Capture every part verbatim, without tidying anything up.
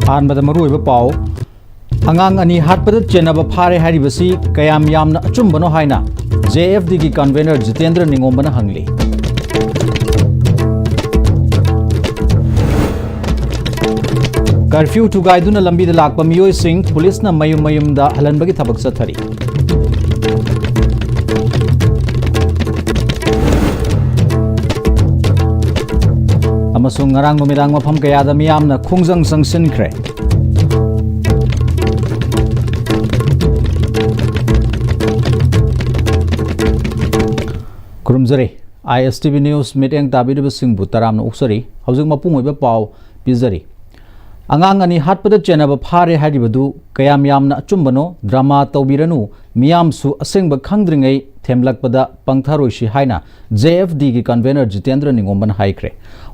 ꯑꯍꯥꯟꯕꯗ ꯃꯔꯨꯑꯣꯏꯕ ꯄꯥꯎ꯫ ꯑꯉꯥꯡ ꯑꯅꯤ ꯍꯥꯠꯄꯗ ꯆꯦꯟꯅꯕ ꯐꯥꯔꯦ ꯍꯥꯏꯔꯤꯕꯁꯤ ꯀꯌꯥꯝ ꯌꯥꯝꯅ ꯑꯆꯨꯝꯕꯅꯣ ꯍꯥꯏꯅ J F D ꯒꯤ convener ꯖꯤꯇꯦꯟꯗ꯭ꯔ ꯅꯤꯉꯣꯝꯕꯅ ꯍꯪꯂꯤ꯫ Curfew ꯊꯨꯒꯥꯏꯗꯨꯅ ꯂꯝꯕꯤꯗ ꯂꯥꯛꯄ ꯃꯤꯑꯣꯏꯁꯤꯡ ꯄꯨꯂꯤꯁꯅ ꯃꯌꯨꯝ ꯃꯌꯨꯝꯗ ꯍꯜꯍꯟꯕꯒꯤ ꯊꯕꯛ ꯆꯠꯊꯔꯤ꯫ ꯑꯃꯁꯨꯡ ꯉꯔꯥꯡ ꯅꯨꯃꯤꯗꯥꯡ ꯃꯐꯝ ꯀꯌꯥꯗ ꯃꯤꯌꯥꯝꯅ ꯈꯣꯡꯖꯪ ꯆꯪꯁꯤꯟꯈ꯭ꯔꯦ꯫ ꯈꯨꯔꯨꯝꯖꯔꯤ꯫ I S T V News ꯃꯤꯠꯌꯦꯡ ꯇꯥꯕꯤꯔꯤꯕꯁꯤꯡꯕꯨ ꯇꯔꯥꯝꯅ ꯑꯣꯛꯆꯔꯤ꯫ ꯍꯧꯖꯤꯛ ꯃꯄꯨꯡ ꯑꯣꯏꯕ ꯄꯥꯎ ꯄꯤꯖꯔꯤ꯫ ꯑꯉꯥꯡ ꯑꯅꯤ ꯍꯥꯠꯄꯗ ꯆꯦꯟꯅꯕ ꯐꯥꯔꯦ ꯍꯥꯏꯔꯤꯕꯗꯨ ꯀꯌꯥꯝ ꯌꯥꯝꯅ ꯑꯆꯨꯝꯕꯅꯣ? ꯗ꯭ꯔꯃꯥ ꯇꯧꯕꯤꯔꯅꯨ, ꯃꯤꯌꯥꯝꯁꯨ ꯑꯁꯦꯡꯕ ꯈꯪꯗ꯭ꯔꯤꯉꯩ ꯊꯦꯝꯂꯛꯄꯗ ꯄꯪꯊꯔꯣꯏꯁꯤ ꯍꯥꯏꯅ J F D ꯒꯤ convener ꯖꯤꯇꯦꯟꯗ꯭ꯔ ꯅꯤꯉꯣꯝꯕꯅ ꯍꯥꯏꯈ꯭ꯔꯦ꯫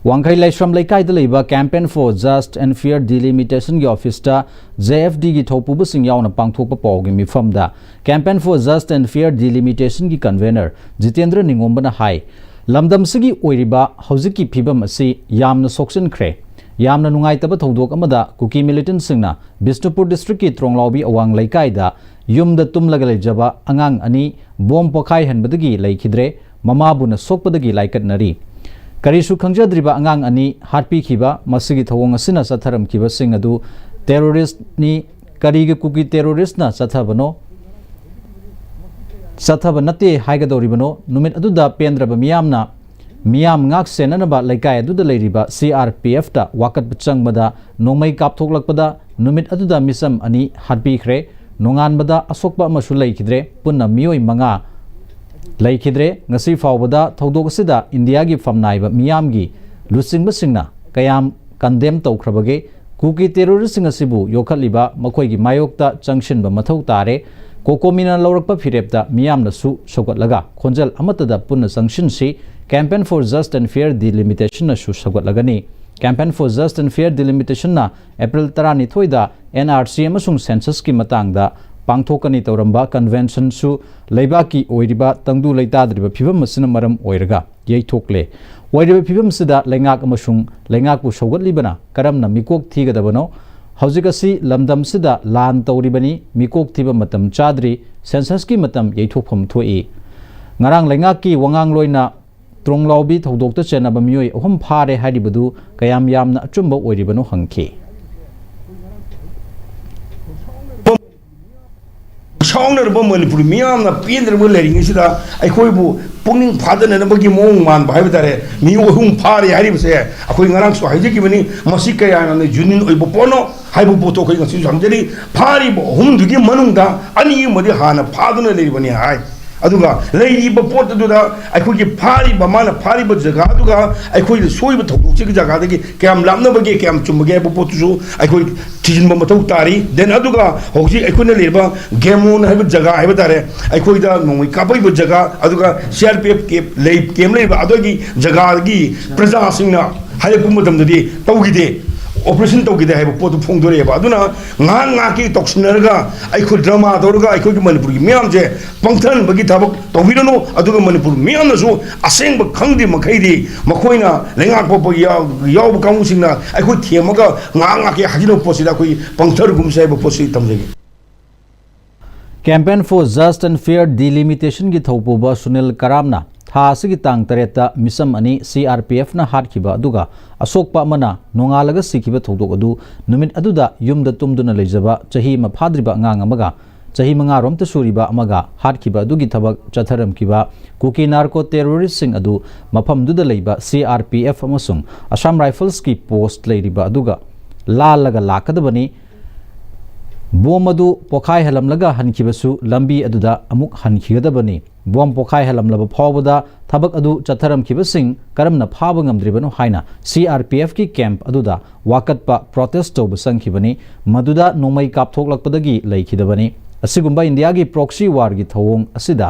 ꯋꯥꯡꯈꯩ ꯂꯥꯏꯁ꯭ꯔꯝ ꯂꯩꯀꯥꯏꯗ ꯂꯩꯕ Campaign for Just and Fair Delimitation ꯒꯤ office ꯇ J F D ꯒꯤ ꯊꯧꯄꯨꯕꯁꯤꯡ ꯌꯥꯎꯅ ꯄꯥꯡꯊꯣꯛꯄ ꯄꯥꯎꯒꯤ ꯃꯤꯐꯝꯗ Campaign for Just and Fair Delimitation ꯒꯤ convener ꯖꯤꯇꯦꯟꯗ꯭ꯔ ꯅꯤꯉꯣꯝꯕꯅ ꯍꯥꯏ, ꯂꯝꯗꯝꯁꯤꯒꯤ ꯑꯣꯏꯔꯤꯕ ꯍꯧꯖꯤꯛꯀꯤ ꯐꯤꯕꯝ ꯑꯁꯤ ꯌꯥꯝꯅ ꯁꯣꯛꯆꯤꯟꯈ꯭ꯔꯦ꯫ ꯌꯥꯝꯅ ꯅꯨꯡꯉꯥꯏꯇꯕ ꯊꯧꯗꯣꯛ ꯑꯃꯗ ꯀꯨꯀꯤ militant ꯁꯤꯡꯅ ꯕꯤꯁꯅꯨꯄꯨꯔ district ꯀꯤ ꯇ꯭ꯔꯣꯡꯂꯥꯎꯕꯤ ꯑꯋꯥꯡ ꯂꯩꯀꯥꯏꯗ ꯌꯨꯝꯗ ꯇꯨꯝꯂꯒ ꯂꯩꯖꯕ ꯑꯉꯥꯡ ꯑꯅꯤ ꯕꯣꯝ ꯄꯣꯈꯥꯏꯍꯟꯕꯗꯒꯤ ꯂꯩꯈꯤꯗ꯭ꯔꯦ, ꯃꯃꯥꯕꯨꯅ ꯁꯣꯛꯄꯗꯒꯤ ꯂꯥꯏꯀꯠꯅꯔꯤ꯫ ꯀꯔꯤꯁꯨ ꯈꯪꯖꯗ꯭ꯔꯤꯕ ꯑꯉꯥꯡ ꯑꯅꯤ ꯍꯥꯠꯄꯤꯈꯤꯕ, ꯃꯁꯤꯒꯤ ꯊꯧꯑꯣꯡ ꯑꯁꯤꯅ ꯆꯠꯊꯔꯝꯈꯤꯕꯁꯤꯡ ꯑꯗꯨ terrorist ꯅꯤ, ꯀꯔꯤꯒꯤ ꯀꯨꯀꯤ terrorist ꯅ ꯆꯠꯊꯕꯅꯣ? ꯆꯠꯊꯕ ꯅꯠꯇꯦ ꯍꯥꯏꯒꯗꯧꯔꯤꯕꯅꯣ? ꯅꯨꯃꯤꯠ ꯑꯗꯨꯗ ꯄꯦꯟꯗ꯭ꯔꯕ ꯃꯤꯌꯥꯝꯅ, ꯃꯤꯌꯥꯝ ꯉꯥꯛ ꯁꯦꯟꯅꯅꯕ ꯂꯩꯀꯥꯏ ꯑꯗꯨꯗ ꯂꯩꯔꯤꯕ C R P F ꯇ ꯋꯥꯀꯠꯄ ꯆꯪꯕꯗ ꯅꯣꯡꯃꯩ ꯀꯥꯞꯊꯣꯛꯂꯛꯄꯗ ꯅꯨꯃꯤꯠ ꯑꯗꯨꯗ ꯃꯤꯆꯝ ꯑꯅꯤ ꯍꯥꯠꯄꯤꯈ꯭ꯔꯦ꯫ ꯅꯣꯡꯉꯥꯟꯕꯗ ꯑꯁꯣꯛꯄ ꯑꯃꯁꯨ ꯂꯩꯈꯤꯗ꯭ꯔꯦ꯫ ꯄꯨꯟꯅ ꯃꯤꯑꯣꯏ ꯃꯉꯥ ꯂꯩꯈꯤꯗ꯭ꯔꯦ꯫ ꯉꯁꯤ ꯐꯥꯎꯕꯗ ꯊꯧꯗꯣꯛ ꯑꯁꯤꯗ ꯏꯟꯗꯤꯌꯥꯒꯤ ꯐꯝꯅꯥꯏꯕ ꯃꯤꯌꯥꯝꯒꯤ ꯂꯨꯆꯤꯡꯕꯁꯤꯡꯅ ꯀꯌꯥꯝ condemn ꯇꯧꯈ꯭ꯔꯕꯒꯦ? ꯀꯨꯀꯤ terrorist ꯁꯤꯡ ꯑꯁꯤꯕꯨ ꯌꯣꯛꯈꯠꯂꯤꯕ ꯃꯈꯣꯏꯒꯤ ꯃꯥꯌꯣꯛꯇ ꯆꯪꯁꯤꯟꯕ ꯃꯊꯧ ꯇꯥꯔꯦ꯫ ꯀꯣꯀꯣꯃꯤꯅ ꯂꯧꯔꯛꯄ ꯐꯤꯔꯦꯞꯇ ꯃꯤꯌꯥꯝꯅꯁꯨ ꯁꯧꯒꯠꯂꯒ ꯈꯣꯟꯖꯦꯜ ꯑꯃꯠꯇꯗ ꯄꯨꯟꯅ ꯆꯪꯁꯤꯟꯁꯤ꯫ Campaign for Just and Fair Delimitation ꯅꯁꯨ ꯁꯧꯒꯠꯂꯒꯅꯤ꯫ Campaign for Just and Fair Delimitation ꯅ April ꯇꯔꯥꯅꯤꯊꯣꯏꯗ N R C ꯑꯃꯁꯨꯡ census ꯀꯤ ꯃꯇꯥꯡꯗ ꯄꯥꯡꯊꯣꯛꯀꯅꯤ ꯇꯧꯔꯝꯕ convention ꯁꯨ ꯂꯩꯕꯥꯛꯀꯤ ꯑꯣꯏꯔꯤꯕ ꯇꯪꯗꯨ ꯂꯩꯇꯥꯗ꯭ꯔꯤꯕ ꯐꯤꯕꯝ ꯑꯁꯤꯅ ꯃꯔꯝ ꯑꯣꯏꯔꯒ ꯌꯩꯊꯣꯛꯂꯦ꯫ ꯑꯣꯏꯔꯤꯕ ꯐꯤꯕꯝꯁꯤꯗ ꯂꯩꯉꯥꯛ ꯑꯃꯁꯨꯡ ꯂꯩꯉꯥꯛꯄꯨ ꯁꯧꯒꯠꯂꯤꯕꯅ ꯀꯔꯝꯅ ꯃꯤꯀꯣꯛ ꯊꯤꯒꯗꯕꯅꯣ? ꯍꯧꯖꯤꯛ ꯑꯁꯤ ꯂꯝꯗꯝꯁꯤꯗ ꯂꯥꯟ ꯇꯧꯔꯤꯕꯅꯤ, ꯃꯤꯀꯣꯛ ꯊꯤꯕ ꯃꯇꯝ ꯆꯥꯗ꯭ꯔꯤ, ꯁꯦꯟꯁꯁꯀꯤ ꯃꯇꯝ ꯌꯩꯊꯣꯛꯐꯝ ꯊꯣꯛꯏ꯫ ꯉꯔꯥꯡ ꯂꯩꯉꯥꯛꯀꯤ ꯋꯥꯉꯥꯡꯂꯣꯏꯅ ꯇ꯭ꯔꯣꯡꯂꯥꯎꯕꯤ ꯊꯧꯗꯣꯛꯇ ꯆꯦꯟꯅꯕ ꯃꯤꯑꯣꯏ ꯑꯍꯨꯝ ꯐꯥꯔꯦ ꯍꯥꯏꯔꯤꯕꯗꯨ ꯀꯌꯥꯝ ꯌꯥꯝꯅ ꯑꯆꯨꯝꯕ ꯑꯣꯏꯔꯤꯕꯅꯣ ꯍꯪꯈꯤ꯫ ꯁꯥꯎꯅꯔꯕ ꯃꯅꯤꯄꯨꯔ ꯃꯤꯌꯥꯝꯅ ꯄꯦꯟꯗ꯭ꯔꯕ ꯂꯩꯔꯤꯉꯩꯁꯤꯗ ꯑꯩꯈꯣꯏꯕꯨ ꯄꯨꯛꯅꯤꯡ ꯐꯥꯗꯅꯅꯕꯒꯤ ꯃꯑꯣꯡ ꯃꯥꯟꯕ ꯍꯥꯏꯕ ꯇꯥꯔꯦ, ꯃꯤꯑꯣꯏ ꯑꯍꯨꯝ ꯐꯥꯔꯦ ꯍꯥꯏꯔꯤꯕꯁꯦ ꯑꯩꯈꯣꯏ ꯉꯔꯥꯡꯁꯨ ꯍꯥꯏꯖꯈꯤꯕꯅꯤ꯫ ꯃꯁꯤ ꯀꯌꯥꯅ ꯌꯨꯅꯤꯌꯟ ꯑꯣꯏꯕ ꯄꯣꯠꯅꯣ ꯍꯥꯏꯕ ꯄꯣꯠꯇꯣ ꯑꯩꯈꯣꯏ ꯉꯁꯤꯁꯨ ꯍꯪꯖꯔꯤ꯫ ꯐꯥꯔꯤꯕ ꯑꯍꯨꯝꯗꯨꯒꯤ ꯃꯅꯨꯡꯗ ꯑꯅꯤ ꯑꯃꯗꯤ ꯍꯥꯟꯅ ꯐꯥꯗꯨꯅ ꯂꯩꯔꯤꯕꯅꯤ ꯍꯥꯏ꯫ ꯑꯗꯨꯒ ꯂꯩꯔꯤꯕ ꯄꯣꯠ ꯑꯗꯨꯗ ꯑꯩꯈꯣꯏꯒꯤ ꯐꯥꯔꯤꯕ, ꯃꯥꯅ ꯐꯥꯔꯤꯕ ꯖꯒꯥꯗꯨꯒ ꯑꯩꯈꯣꯏꯗ ꯁꯣꯏꯕ ꯊꯧꯗꯣꯛꯁꯤꯒꯤ ꯖꯒꯥꯗꯒꯤ ꯀꯌꯥꯝ ꯂꯥꯞꯅꯕꯒꯦ, ꯀꯌꯥꯝ ꯆꯨꯝꯕꯒꯦ ꯍꯥꯏꯕ ꯄꯣꯠꯇꯨꯁꯨ ꯑꯩꯈꯣꯏ ꯊꯤꯖꯤꯟꯕ ꯃꯊꯧ ꯇꯥꯔꯤ꯫ ꯗꯦꯟ ꯑꯗꯨꯒ ꯍꯧꯖꯤꯛ ꯑꯩꯈꯣꯏꯅ ꯂꯩꯔꯤꯕ ꯒꯦꯃꯣꯟ ꯍꯥꯏꯕ ꯖꯒꯥ ꯍꯥꯏꯕ ꯇꯥꯔꯦ, ꯑꯩꯈꯣꯏꯗ ꯅꯣꯡꯃꯩ ꯀꯥꯞꯄꯛꯏꯕ ꯖꯒꯥ, ꯑꯗꯨꯒ ꯁꯤ ꯑꯥꯔ ꯄꯤ ꯑꯦꯐ ꯀꯦꯝ ꯂꯩ, ꯀꯦꯝ ꯂꯩꯕ ꯑꯗꯨꯒꯤ ꯖꯒꯥꯒꯤ ꯄ꯭ꯔꯖꯥꯁꯤꯡꯅ ꯍꯥꯏꯔꯛꯄ ꯃꯇꯝꯗꯗꯤ ꯇꯧꯈꯤꯗꯦ, ꯑꯣꯄꯔꯦꯁꯟ ꯇꯧꯈꯤꯗꯦ ꯍꯥꯏꯕ ꯄꯣꯠꯇꯨ ꯐꯣꯡꯗꯣꯔꯛꯑꯦꯕ꯫ ꯑꯗꯨꯅ ꯉꯥꯏꯍꯥꯛ ꯉꯥꯏꯍꯥꯛꯀꯤ ꯇꯧꯁꯤꯟꯅꯔꯒ ꯑꯩꯈꯣꯏ ꯗ꯭ꯔꯃꯥ ꯇꯧꯔꯒ ꯑꯩꯈꯣꯏꯒꯤ ꯃꯅꯤꯄꯨꯔꯒꯤ ꯃꯤꯌꯥꯝꯁꯦ ꯄꯪꯊꯍꯟꯕꯒꯤ ꯊꯕꯛ ꯇꯧꯕꯤꯔꯅꯨ꯫ ꯑꯗꯨꯒ ꯃꯅꯤꯄꯨꯔ ꯃꯤꯌꯥꯝꯅꯁꯨ ꯑꯁꯦꯡꯕ ꯈꯪꯗ꯭ꯔꯤ ꯃꯈꯩꯗꯤ ꯃꯈꯣꯏꯅ ꯂꯩꯉꯥꯛ ꯄꯣꯛꯄ ꯌꯥꯎ-, ꯌꯥꯎꯕ ꯀꯥꯡꯕꯨꯁꯤꯡꯅ ꯑꯩꯈꯣꯏ ꯊꯦꯝꯃꯒ ꯉꯥꯏꯍꯥꯛ ꯉꯥꯏꯍꯥꯛꯀꯤ ꯍꯥꯏꯖꯤꯟꯕ ꯄꯣꯠꯁꯤꯗ ꯑꯩꯈꯣꯏ ꯄꯪꯊꯔꯒꯨꯝꯁꯦ ꯍꯥꯏꯕ ꯄꯣꯠꯁꯤ ꯊꯝꯖꯒꯦ꯫ Campaign for Just and Fair Delimitationꯒꯤ ꯊꯧꯄꯨꯕ Sunil ꯀꯔꯥꯝꯅ ꯊꯥ ꯑꯁꯤꯒꯤ ꯇꯥꯡ ꯇꯔꯦꯠꯇ ꯃꯤꯆꯝ ꯑꯅꯤ ꯁꯤ ꯑꯥꯔ ꯄꯤ ꯑꯦꯐꯅ ꯍꯥꯠꯈꯤꯕ ꯑꯗꯨꯒ ꯑꯁꯣꯛꯄ ꯑꯃꯅ ꯅꯣꯡꯉꯥꯜꯂꯒ ꯁꯤꯈꯤꯕ ꯊꯧꯗꯣꯛ ꯑꯗꯨ ꯅꯨꯃꯤꯠ ꯑꯗꯨꯗ ꯌꯨꯝꯗ ꯇꯨꯝꯗꯨꯅ ꯂꯩꯖꯕ ꯆꯍꯤ ꯑꯃ ꯐꯥꯗ꯭ꯔꯤꯕ ꯑꯉꯥꯡ ꯑꯃꯒ ꯆꯍꯤ ꯃꯉꯥꯔꯣꯝꯇ ꯁꯨꯔꯤꯕ ꯑꯃꯒ ꯍꯥꯠꯈꯤꯕ ꯑꯗꯨꯒꯤ ꯊꯕꯛ ꯆꯠꯊꯔꯝꯈꯤꯕ ꯀꯨꯀꯤ ꯅꯥꯔꯀꯣ ꯇꯦꯔꯣꯔꯤꯁꯁꯤꯡ ꯑꯗꯨ ꯃꯐꯝꯗꯨꯗ ꯂꯩꯕ ꯁꯤ ꯑꯥꯔ ꯄꯤ ꯑꯦꯐ ꯑꯃꯁꯨꯡ ꯑꯁꯥꯝ ꯔꯥꯏꯐꯜꯁꯀꯤ ꯄꯣꯁ꯭ꯠ ꯂꯩꯔꯤꯕ ꯑꯗꯨꯒ ꯂꯥꯜꯂꯒ ꯂꯥꯛꯀꯗꯕꯅꯤ꯫ ꯕꯣꯝ ꯑꯗꯨ ꯄꯣꯈꯥꯏꯍꯜꯂꯝꯂꯒ ꯍꯟꯈꯤꯕꯁꯨ ꯂꯝꯕꯤ ꯑꯗꯨꯗ ꯑꯃꯨꯛ ꯍꯟꯈꯤꯒꯗꯕꯅꯤ꯫ ꯕꯣꯝ ꯄꯣꯈꯥꯏꯍꯜꯂꯝꯂꯕ ꯐꯥꯎꯕꯗ ꯊꯕꯛ ꯑꯗꯨ ꯆꯠꯊꯔꯝꯈꯤꯕꯁꯤꯡ ꯀꯔꯝꯅ ꯐꯥꯕ ꯉꯝꯗ꯭ꯔꯤꯕꯅꯣ ꯍꯥꯏꯅ ꯁꯤ ꯑꯥꯔ ꯄꯤ ꯑꯦꯐꯀꯤ ꯀꯦꯝꯞ ꯑꯗꯨꯗ ꯋꯥꯀꯠꯄ, ꯄ꯭ꯔꯣꯇꯦꯁ꯭ꯠ ꯇꯧꯕ ꯆꯪꯈꯤꯕꯅꯤ꯫ ꯃꯗꯨꯗ ꯅꯣꯡꯃꯩ ꯀꯥꯞꯊꯣꯛꯂꯛꯄꯗꯒꯤ ꯂꯩꯈꯤꯗꯕꯅꯤ꯫ ꯑꯁꯤꯒꯨꯝꯕ ꯏꯟꯗꯤꯌꯥꯒꯤ ꯄ꯭ꯔꯣꯛꯁꯤ ꯋꯥꯔꯒꯤ ꯊꯧꯑꯣꯡ ꯑꯁꯤꯗ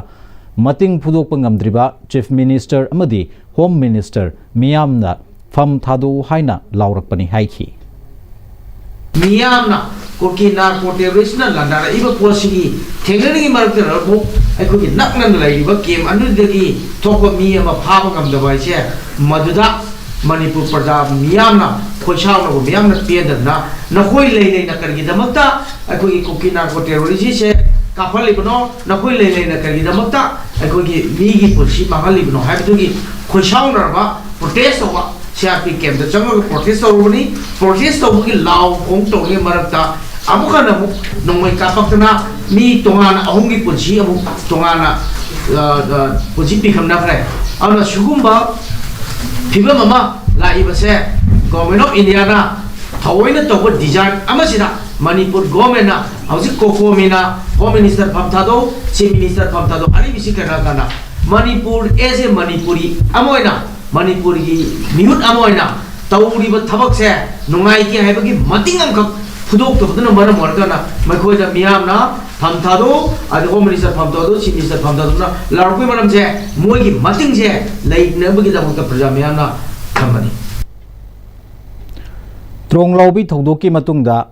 ꯃꯇꯤꯡ ꯐꯨꯗꯣꯛꯄ ꯉꯝꯗ꯭ꯔꯤꯕ ꯆꯤꯐ ꯃꯤꯅꯤꯁꯇꯔ ꯑꯃꯗꯤ ꯍꯣꯝ ꯃꯤꯅꯤꯁꯇꯔ ꯃꯤꯌꯥꯝꯅ ꯐꯝ ꯊꯥꯗꯣꯛꯎ ꯍꯥꯏꯅ ꯂꯥꯎꯔꯛꯄꯅꯤ ꯍꯥꯏꯈꯤ꯫ ꯃꯤꯌꯥꯝꯅ ꯀꯨꯀꯤ ꯅꯥꯔꯀꯣ ꯇꯦꯔꯣꯔꯤꯁꯅ ꯂꯥꯟꯗꯥꯔꯛꯏꯕ ꯄꯣꯠꯁꯤꯒꯤ ꯊꯦꯡꯅꯔꯤꯉꯩ ꯃꯔꯛꯇ ꯍꯧꯖꯤꯛ ꯑꯩꯈꯣꯏꯒꯤ ꯅꯛꯅꯅ ꯂꯩꯔꯤꯕ ꯀꯦꯝ ꯑꯅꯤꯗꯒꯤ ꯊꯣꯛꯄ ꯃꯤ ꯑꯃ ꯐꯥꯕ ꯉꯝꯗꯕ ꯍꯥꯏꯁꯦ ꯃꯗꯨꯗ ꯃꯅꯤꯄꯨꯔ ꯄ꯭ꯔꯖꯥ ꯃꯤꯌꯥꯝꯅ, ꯈꯣꯏꯁꯥꯎꯅꯕ ꯃꯤꯌꯥꯝꯅ ꯄꯦꯟꯗꯗꯅ, "ꯅꯈꯣꯏ ꯂꯩ ꯂꯩꯅ ꯀꯔꯤꯒꯤꯗꯃꯛꯇ ꯑꯩꯈꯣꯏꯒꯤ ꯀꯨꯀꯤ ꯅꯥꯔꯀꯣ ꯇꯦꯔꯣꯔꯤꯁꯁꯦ ꯀꯥꯞꯍꯜꯂꯤꯕꯅꯣ? ꯅꯈꯣꯏ ꯂꯩ ꯂꯩꯅ ꯀꯔꯤꯒꯤꯗꯃꯛꯇ ꯑꯩꯈꯣꯏꯒꯤ ꯃꯤꯒꯤ ꯄꯨꯟꯁꯤ ꯃꯥꯡꯍꯜꯂꯤꯕꯅꯣ?" ꯍꯥꯏꯕꯗꯨꯒꯤ ꯈꯣꯏꯁꯥꯎꯅꯔꯕ, ꯄ꯭ꯔꯣꯇꯦꯁ ꯇꯧꯕ, ꯁꯤ ꯑꯥꯔ ꯄꯤ ꯀꯦꯝꯞꯇ ꯆꯪꯉꯒ ꯄ꯭ꯔꯣꯇꯦꯁ ꯇꯧꯔꯨꯕꯅꯤ꯫ ꯄ꯭ꯔꯣꯇꯦꯁ ꯇꯧꯕꯒꯤ ꯂꯥꯎ ꯈꯣꯡ ꯇꯧꯔꯤꯉꯩ ꯃꯔꯛꯇ ꯑꯃꯨꯛ ꯍꯟꯅ ꯑꯃꯨꯛ ꯅꯣꯡꯃꯩ ꯀꯥꯞꯄꯛꯇꯅ ꯃꯤ ꯇꯣꯉꯥꯟꯅ ꯑꯍꯨꯝꯒꯤ ꯄꯨꯟꯁꯤ ꯑꯃꯨꯛ ꯇꯣꯉꯥꯟꯅ, ꯑ, ꯑ, ꯄꯨꯟꯁꯤ ꯄꯤꯈꯝꯅꯈ꯭ꯔꯦ꯫ ꯑꯗꯨꯅ ꯁꯤꯒꯨꯝꯕ ꯐꯤꯕꯝ ꯑꯃ ꯂꯥꯛꯏꯕꯁꯦ Government of Indiaꯅ ꯊꯑꯣꯏꯅ ꯇꯧꯕ design ꯑꯃꯁꯤꯅ ꯃꯅꯤꯄꯨꯔ governmentꯅ ꯍꯧꯖꯤꯛ ꯀꯣꯀꯣꯃꯤꯅ Home Minister ꯐꯝ ꯊꯥꯗꯣꯛ, Chief Minister ꯐꯝ ꯊꯥꯗꯣꯛ, ꯑꯔꯤꯕꯁꯤ ꯀꯩꯅꯣ ꯍꯥꯏꯔꯀꯥꯟꯗ ꯃꯅꯤꯄꯨꯔ as a ꯃꯅꯤꯄꯨꯔꯤ ꯑꯃ ꯑꯣꯏꯅ, ꯃꯅꯤꯄꯨꯔꯒꯤ ꯃꯤꯍꯨꯠ ꯑꯃ ꯑꯣꯏꯅ ꯇꯧꯔꯤꯕ ꯊꯕꯛꯁꯦ ꯅꯨꯡꯉꯥꯏꯇꯦ ꯍꯥꯏꯕꯒꯤ ꯃꯇꯤꯡ ꯑꯃꯈꯛ ꯐꯨꯗꯣꯛꯇꯕꯗꯨꯅ ꯃꯔꯝ ꯑꯣꯏꯔꯀꯥꯟꯗ ꯃꯈꯣꯏꯗ ꯃꯤꯌꯥꯝꯅ ꯐꯝ ꯊꯥꯗꯣꯛ, ꯑꯗ Home Minister ꯐꯝ ꯊꯥꯗꯣꯛ, Chief Minister ꯐꯝ ꯊꯥꯗꯣꯛꯅ ꯂꯥꯎꯔꯛꯄꯒꯤ ꯃꯔꯝꯁꯦ ꯃꯣꯏꯒꯤ ꯃꯇꯤꯡꯁꯦ ꯂꯩꯅꯕꯒꯤꯗꯃꯛꯇ ꯄ꯭ꯔꯖꯥ ꯃꯤꯌꯥꯝꯅ ꯊꯝꯕꯅꯤ꯫ ꯇ꯭ꯔꯣꯡ ꯂꯥꯎꯕꯤ ꯊꯧꯗꯣꯛꯀꯤ ꯃꯇꯨꯡꯗ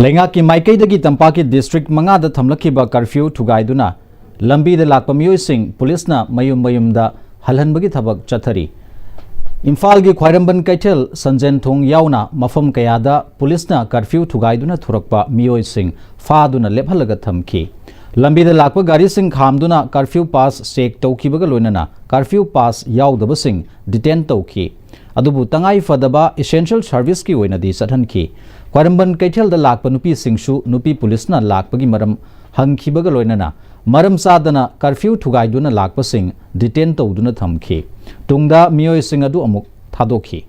ꯂꯩꯉꯥꯛꯀꯤ ꯃꯥꯏꯀꯩꯗꯒꯤ ꯇꯝꯄꯥꯛꯀꯤ district ꯃꯉꯥꯗ ꯊꯝꯂꯛꯈꯤꯕ curfew ꯊꯨꯒꯥꯏꯗꯨꯅ ꯂꯝꯕꯤꯗ ꯂꯥꯛꯄ ꯃꯤꯑꯣꯏꯁꯤꯡ ꯄꯨꯂꯤꯁꯅ ꯃꯌꯨꯝ ꯃꯌꯨꯝꯗ ꯍꯜꯍꯟꯕꯒꯤ ꯊꯕꯛ ꯆꯠꯊꯔꯤ꯫ ꯏꯝꯐꯥꯜꯒꯤ ꯈ꯭ꯋꯥꯏꯔꯝꯕꯟ ꯀꯩꯊꯦꯜ, ꯁꯟꯖꯦꯟ ꯊꯣꯡ ꯌꯥꯎꯅ ꯃꯐꯝ ꯀꯌꯥꯗ ꯄꯨꯂꯤꯁꯅ curfew ꯊꯨꯒꯥꯏꯗꯨꯅ ꯊꯣꯔꯛꯄ ꯃꯤꯑꯣꯏꯁꯤꯡ ꯐꯥꯗꯨꯅ ꯂꯦꯞꯍꯜꯂꯒ ꯊꯝꯈꯤ꯫ ꯂꯝꯕꯤꯗ ꯂꯥꯛꯄ ꯒꯥꯔꯤꯁꯤꯡ ꯈꯥꯝꯗꯨꯅ curfew pass check ꯇꯧꯈꯤꯕꯒ ꯂꯣꯏꯅꯅ curfew pass ꯌꯥꯎꯗꯕꯁꯤꯡ detain ꯇꯧꯈꯤ꯫ ꯑꯗꯨꯕꯨ ꯇꯉꯥꯏ ꯐꯗꯕ essential serviceꯀꯤ ꯑꯣꯏꯅꯗꯤ ꯆꯠꯍꯟꯈꯤ꯫ ꯈ꯭ꯋꯥꯏꯔꯝꯕꯟ ꯀꯩꯊꯦꯜꯗ ꯂꯥꯛꯄ ꯅꯨꯄꯤꯁꯤꯡꯁꯨ ꯅꯨꯄꯤ ꯄꯨꯂꯤꯁꯅ ꯂꯥꯛꯄꯒꯤ ꯃꯔꯝ ꯍꯪꯈꯤꯕꯒ ꯂꯣꯏꯅꯅ ꯃꯔꯝ ꯆꯥꯗꯅ curfew ꯊꯨꯒꯥꯏꯗꯨꯅ ꯂꯥꯛꯄꯁꯤꯡ detain ꯇꯧꯗꯨꯅ ꯊꯝꯈꯤ꯫ ꯇꯨꯡꯗ ꯃꯤꯑꯣꯏꯁꯤꯡ ꯑꯗꯨ ꯑꯃꯨꯛ ꯊꯥꯗꯣꯛꯈꯤ꯫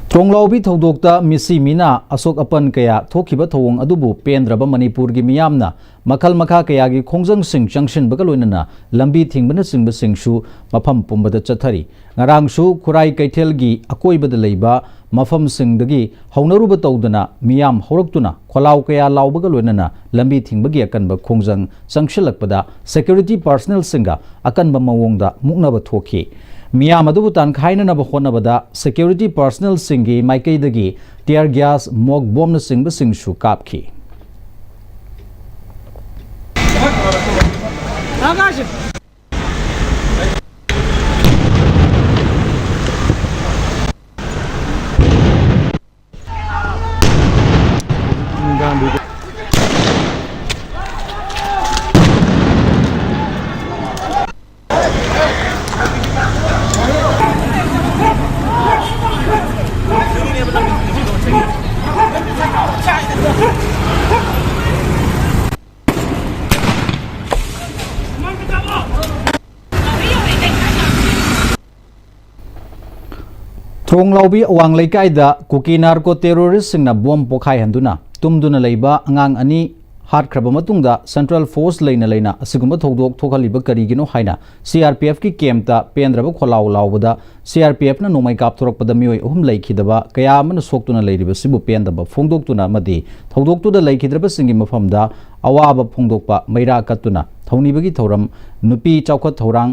ꯇ꯭ꯔꯣꯡꯂꯥꯎꯕꯤ ꯊꯧꯗꯣꯛꯇ ꯃꯤꯁꯤ ꯃꯤꯅꯥ ꯑꯁꯣꯛ ꯑꯄꯟ ꯀꯌꯥ ꯊꯣꯛꯈꯤꯕ ꯊꯧꯑꯣꯡ ꯑꯗꯨꯕꯨ ꯄꯦꯟꯗ꯭ꯔꯕ ꯃꯅꯤꯄꯨꯔꯒꯤ ꯃꯤꯌꯥꯝꯅ ꯃꯈꯜ ꯃꯈꯥ ꯀꯌꯥꯒꯤ ꯈꯣꯡꯖꯪꯁꯤꯡ ꯆꯪꯁꯤꯟꯕꯒ ꯂꯣꯏꯅꯅ ꯂꯝꯕꯤ ꯊꯤꯡꯕꯅꯆꯤꯡꯕꯁꯤꯡꯁꯨ ꯃꯐꯝ ꯄꯨꯝꯕꯗ ꯆꯠꯊꯔꯤ꯫ ꯉꯔꯥꯡꯁꯨ ꯈꯨꯔꯥꯏ ꯀꯩꯊꯦꯜꯒꯤ ꯑꯀꯣꯏꯕꯗ ꯂꯩꯕ ꯃꯐꯝꯁꯤꯡꯗꯒꯤ ꯍꯧꯅꯔꯨꯕ ꯇꯧꯗꯅ ꯃꯤꯌꯥꯝ ꯍꯧꯔꯛꯇꯨꯅ ꯈꯣꯜꯂꯥꯎ ꯀꯌꯥ ꯂꯥꯎꯕꯒ ꯂꯣꯏꯅꯅ ꯂꯝꯕꯤ ꯊꯤꯡꯕꯒꯤ ꯑꯀꯟꯕ ꯈꯣꯡꯖꯪ ꯆꯪꯁꯤꯜꯂꯛꯄꯗ security personnelꯁꯤꯡꯒ ꯑꯀꯟꯕ ꯃꯑꯣꯡꯗ ꯃꯨꯛꯅꯕ ꯊꯣꯛꯈꯤ꯫ ꯃꯤꯌꯥꯝ ꯑꯗꯨꯕꯨ ꯇꯥꯟꯈꯥꯏꯅꯅꯕ ꯍꯣꯠꯅꯕꯗ security personnelꯁꯤꯡꯒꯤ ꯃꯥꯏꯀꯩꯗꯒꯤ tear gas, mock bombꯅꯆꯤꯡꯕꯁꯤꯡꯁꯨ ꯀꯥꯞꯈꯤ꯫ ꯊ꯭ꯔꯣꯡꯂꯥꯎꯕꯤ ꯑꯋꯥꯡ ꯂꯩꯀꯥꯏꯗ ꯀꯨꯀꯤ narco terroristꯁꯤꯡꯅ ꯕꯣꯝ ꯄꯣꯈꯥꯏꯍꯟꯗꯨꯅ ꯇꯨꯝꯗꯨꯅ ꯂꯩꯕ ꯑꯉꯥꯡ ꯑꯅꯤ ꯍꯥꯠꯈ꯭ꯔꯕ ꯃꯇꯨꯡꯗ central force ꯂꯩꯅ ꯂꯩꯅ ꯑꯁꯤꯒꯨꯝꯕ ꯊꯧꯗꯣꯛ ꯊꯣꯛꯍꯜꯂꯤꯕ ꯀꯔꯤꯒꯤꯅꯣ ꯍꯥꯏꯅ CRPFꯀꯤ campꯇ ꯄꯦꯟꯗ꯭ꯔꯕ ꯈꯣꯜꯂꯥꯎ ꯂꯥꯎꯕꯗ CRPFꯅ ꯅꯣꯡꯃꯩ ꯀꯥꯞꯊꯣꯔꯛꯄꯗ ꯃꯤꯑꯣꯏ ꯑꯍꯨꯝ ꯂꯩꯈꯤꯗꯕ, ꯀꯌꯥ ꯑꯃꯅ ꯁꯣꯛꯇꯨꯅ ꯂꯩꯔꯤꯕꯁꯤꯕꯨ ꯄꯦꯟꯗꯕ ꯐꯣꯡꯗꯣꯛꯇꯨꯅ ꯑꯃꯗꯤ ꯊꯧꯗꯣꯛꯇꯨꯗ ꯂꯩꯈꯤꯗ꯭ꯔꯕꯁꯤꯡꯒꯤ ꯃꯐꯝꯗ ꯑꯋꯥꯕ ꯐꯣꯡꯗꯣꯛꯄ ꯃꯩꯔꯥ ꯀꯠꯇꯨꯅ ꯊꯧꯅꯤꯕꯒꯤ ꯊꯧꯔꯝ ꯅꯨꯄꯤ ꯆꯥꯎꯈꯠ ꯊꯧꯔꯥꯡ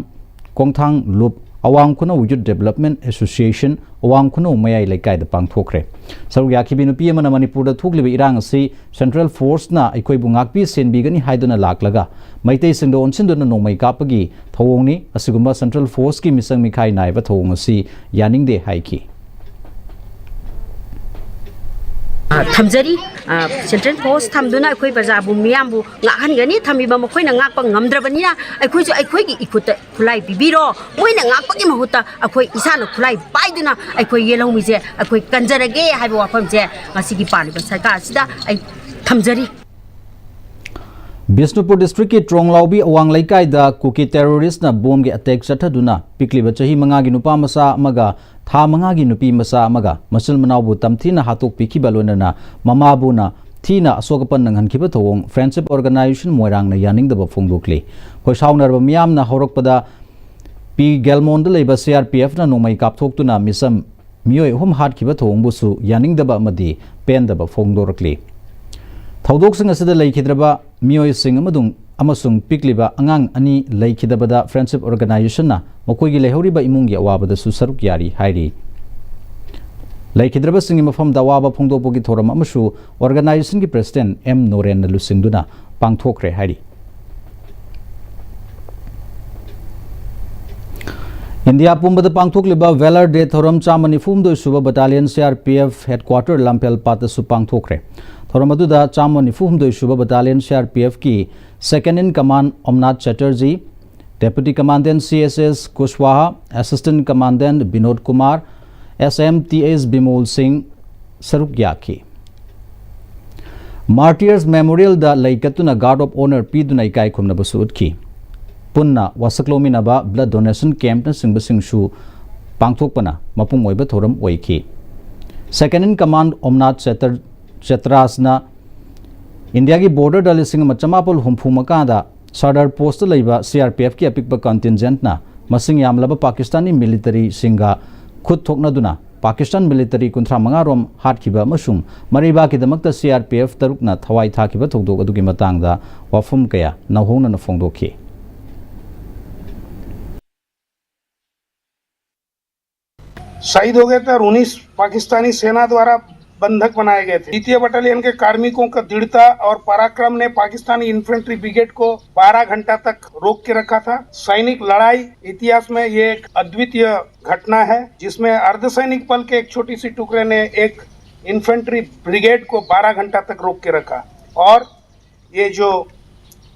ꯀꯣꯡꯊꯥꯡ ꯂꯨꯞ, ꯑꯋꯥꯡ ꯈꯨꯅꯧ Youth Development Association, ꯑꯋꯥꯡ ꯈꯨꯅꯧ ꯃꯌꯥꯏ ꯂꯩꯀꯥꯏꯗ ꯄꯥꯡꯊꯣꯛꯈ꯭ꯔꯦ꯫ ꯁꯔꯨꯛ ꯌꯥꯈꯤꯕꯤ ꯅꯨꯄꯤ ꯑꯃꯅ ꯃꯅꯤꯄꯨꯔꯗ ꯊꯣꯛꯂꯤꯕ ꯏꯔꯥꯡ ꯑꯁꯤ central forceꯅ ꯑꯩꯈꯣꯏꯕꯨ ꯉꯥꯛꯄꯤ ꯁꯦꯟꯕꯤꯒꯅꯤ ꯍꯥꯏꯗꯨꯅ ꯂꯥꯛꯂꯒ ꯃꯩꯇꯩꯁꯤꯡꯗ ꯑꯣꯟꯁꯤꯟꯗꯨꯅ ꯅꯣꯡꯃꯩ ꯀꯥꯞꯄꯒꯤ ꯊꯧꯑꯣꯡꯅꯤ꯫ ꯑꯁꯤꯒꯨꯝꯕ central forceꯀꯤ ꯃꯤꯆꯪ ꯃꯤꯈꯥꯏ ꯅꯥꯏꯕ ꯊꯧꯑꯣꯡ ꯑꯁꯤ ꯌꯥꯅꯤꯡꯗꯦ ꯍꯥꯏꯈꯤ꯫ ꯑ, ꯊꯝꯖꯔꯤ꯫ ꯑ, central force ꯊꯝꯗꯨꯅ ꯑꯩꯈꯣꯏ ꯄ꯭ꯔꯖꯥꯕꯨ, ꯃꯤꯌꯥꯝꯕꯨ ꯉꯥꯛꯍꯟꯒꯅꯤ꯫ ꯊꯝꯃꯤꯕ ꯃꯈꯣꯏꯅ ꯉꯥꯛꯄ ꯉꯝꯗ꯭ꯔꯕꯅꯤꯅ ꯑꯩꯈꯣꯏꯁꯨ ꯑꯩꯈꯣꯏꯒꯤ ꯏꯈꯨꯠꯇ ꯈꯨꯠꯂꯥꯏ ꯄꯤꯕꯤꯔꯣ꯫ ꯃꯣꯏꯅ ꯉꯥꯛꯄꯒꯤ ꯃꯍꯨꯠꯇ ꯑꯩꯈꯣꯏ ꯏꯁꯥꯅ ꯈꯨꯠꯂꯥꯏ ꯄꯥꯏꯗꯨꯅ ꯑꯩꯈꯣꯏ ꯌꯦꯜꯍꯧꯃꯤꯁꯦ ꯑꯩꯈꯣꯏ ꯀꯟꯖꯔꯒꯦ ꯍꯥꯏꯕ ꯋꯥꯐꯝꯁꯦ ꯉꯁꯤꯒꯤ ꯄꯥꯜꯂꯤꯕ ꯁꯔꯀꯥꯔ ꯑꯁꯤꯗ ꯑꯩ ꯊꯝꯖꯔꯤ꯫ ꯕꯤꯁꯅꯨꯄꯨꯔ ꯗꯤꯁꯇ꯭ꯔꯤꯛꯀꯤ ꯇ꯭ꯔꯣꯡꯂꯥꯎꯕꯤ ꯑꯋꯥꯡ ꯂꯩꯀꯥꯏꯗ ꯀꯨꯀꯤ ꯇꯦꯔꯣꯔꯤꯁ꯭ꯠꯅ ꯕꯣꯝꯒꯤ ꯑꯦꯇꯦꯛ ꯆꯠꯊꯗꯨꯅ ꯄꯤꯛꯂꯤꯕ ꯆꯍꯤ ꯃꯉꯥꯒꯤ ꯅꯨꯄꯥ ꯃꯆꯥ ꯑꯃꯒ ꯊꯥ ꯃꯉꯥꯒꯤ ꯅꯨꯄꯤ ꯃꯆꯥ ꯑꯃꯒ ꯃꯆꯤꯟ ꯃꯅꯥꯎꯕꯨ ꯇꯝꯊꯤꯅ ꯍꯥꯠꯇꯣꯛꯄꯤꯈꯤꯕ ꯂꯣꯏꯅꯅ ꯃꯃꯥꯕꯨꯅ ꯊꯤꯅ ꯑꯁꯣꯛ ꯑꯄꯟ ꯅꯪꯍꯟꯈꯤꯕ ꯊꯧꯑꯣꯡ Friendship Organisation ꯃꯣꯏꯔꯥꯡꯅ ꯌꯥꯅꯤꯡꯗꯕ ꯐꯣꯡꯗꯣꯛꯂꯤ꯫ ꯈꯣꯏꯁꯥꯎꯅꯔꯕ ꯃꯤꯌꯥꯝꯅ ꯍꯧꯔꯛꯄꯗ ꯄꯤ ꯒꯦꯜꯃꯣꯟꯗ ꯂꯩꯕ CRPFꯅ ꯅꯣꯡꯃꯩ ꯀꯥꯞꯊꯣꯛꯇꯨꯅ ꯃꯤꯆꯝ ꯃꯤꯑꯣꯏ ꯑꯍꯨꯝ ꯍꯥꯠꯈꯤꯕ ꯊꯧꯑꯣꯡꯕꯨꯁꯨ ꯌꯥꯅꯤꯡꯗꯕ ꯑꯃꯗꯤ ꯄꯦꯟꯗꯕ ꯐꯣꯡꯗꯣꯔꯛꯂꯤ꯫ ꯊꯧꯗꯣꯛꯁꯤꯡ ꯑꯁꯤꯗ ꯂꯩꯈꯤꯗ꯭ꯔꯕ ꯃꯤꯑꯣꯏꯁꯤꯡ ꯑꯃꯗꯨꯡ-, ꯑꯃꯁꯨꯡ ꯄꯤꯛꯂꯤꯕ ꯑꯉꯥꯡ ꯑꯅꯤ ꯂꯩꯈꯤꯗꯕꯗ Friendship Organisationꯅ ꯃꯈꯣꯏꯒꯤ ꯂꯩꯍꯧꯔꯤꯕ ꯏꯃꯨꯡꯒꯤ ꯑꯋꯥꯕꯗꯁꯨ ꯁꯔꯨꯛ ꯌꯥꯔꯤ ꯍꯥꯏꯔꯤ꯫ ꯂꯩꯈꯤꯗ꯭ꯔꯕꯁꯤꯡꯒꯤ ꯃꯐꯝꯗ ꯑꯋꯥꯕ ꯐꯣꯡꯗꯣꯛꯄꯒꯤ ꯊꯧꯔꯝ ꯑꯃꯁꯨ Organisationꯒꯤ President ꯑꯦꯝ ꯅꯣꯔꯦꯟꯅ ꯂꯨꯆꯤꯡꯗꯨꯅ ꯄꯥꯡꯊꯣꯛꯈ꯭ꯔꯦ ꯍꯥꯏꯔꯤ꯫ ꯏꯟꯗꯤꯌꯥ ꯄꯨꯝꯕꯗ ꯄꯥꯡꯊꯣꯛꯂꯤꯕ Valour Day ꯊꯧꯔꯝ ꯆꯥꯝꯃ ꯅꯤꯐꯨ ꯍꯨꯝꯗꯣꯏ ꯁꯨꯕ Battalion CRPF headquarter ꯂꯝꯐꯦꯜ ꯄꯥꯠꯇꯁꯨ ꯄꯥꯡꯊꯣꯛꯈ꯭ꯔꯦ꯫ ꯊꯧꯔꯝ ꯑꯗꯨꯗ ꯆꯥꯝꯃ ꯅꯤꯐꯨ ꯍꯨꯝꯗꯣꯏ ꯁꯨꯕ Battalion CRPFꯀꯤ Second in Command ꯑꯣꯝꯅꯥꯊ ꯆꯦꯇꯔꯖꯤ, Deputy Commandant CSS ꯀꯨꯁꯋꯥꯍꯥ, Assistant Commandant Vinod Kumar, SM ꯇꯤꯑꯦꯁ Bimol ꯁꯤꯡ ꯁꯔꯨꯛ ꯌꯥꯈꯤ꯫ Martyrs Memorialꯗ ꯂꯩ ꯀꯠꯇꯨꯅ Guard of Honour ꯄꯤꯗꯨꯅ ꯏꯀꯥꯏ ꯈꯨꯝꯅꯕꯁꯨ ꯎꯠꯈꯤ꯫ ꯄꯨꯟꯅ ꯋꯥꯁꯛ ꯂꯧꯃꯤꯟꯅꯕ, blood donation campꯅꯆꯤꯡꯕꯁꯤꯡꯁꯨ ꯄꯥꯡꯊꯣꯛꯄꯅ ꯃꯄꯨꯡ ꯑꯣꯏꯕ ꯊꯧꯔꯝ ꯑꯣꯏꯈꯤ꯫ Second in Command ꯑꯣꯝꯅꯥꯊ ꯆꯦꯇꯔ-, ꯆꯦꯇ꯭ꯔꯥꯁꯅ ꯏꯟꯗꯤꯌꯥꯒꯤ borderꯗ ꯂꯤꯁꯤꯡ ꯑꯃ ꯆꯃꯥꯄꯜ ꯍꯨꯝꯐꯨ ꯃꯉꯥꯗ ꯁꯔꯗꯥꯔ ꯄꯣꯁꯇ ꯂꯩꯕ CRPFꯀꯤ ꯑꯄꯤꯛꯄ contingentꯅ ꯃꯁꯤꯡ ꯌꯥꯝꯂꯕ ꯄꯥꯀꯤꯁꯇꯥꯅꯤ militaryꯁꯤꯡꯒ ꯈꯨꯠ ꯊꯣꯛꯅꯗꯨꯅ ꯄꯥꯀꯤꯁꯇꯥꯟ military ꯀꯨꯟꯊ꯭ꯔꯥ ꯃꯉꯥ ꯔꯣꯝ ꯍꯥꯠꯈꯤꯕ ꯑꯃꯁꯨꯡ ꯃꯔꯩꯕꯥꯛꯀꯤꯗꯃꯛꯇ CRPF ꯇꯔꯨꯛꯅ ꯊꯋꯥꯏ ꯊꯥꯈꯤꯕ ꯊꯧꯗꯣꯛ ꯑꯗꯨꯒꯤ ꯃꯇꯥꯡꯗ ꯋꯥꯐꯝ ꯀꯌꯥ ꯅꯧꯍꯧꯅꯅ ꯐꯣꯡꯗꯣꯛꯈꯤ꯫ शहीद हो गए थे और उन्नीस पाकिस्तानी सेना द्वारा बंधक बनाए गए थे। द्वितीय बटालियन के कार्मिकों का दृढ़ता और पराक्रम ने पाकिस्तानी इन्फेंट्री ब्रिगेड को बारह घंटा तक रोक के रखा था। सैनिक लड़ाई इतिहास में ये एक अद्वितीय घटना है, जिसमें अर्धसैनिक बल के एक छोटी सी टुकड़े ने एक इन्फेंट्री ब्रिगेड को बारह घंटा तक रोक के रखा और ये जो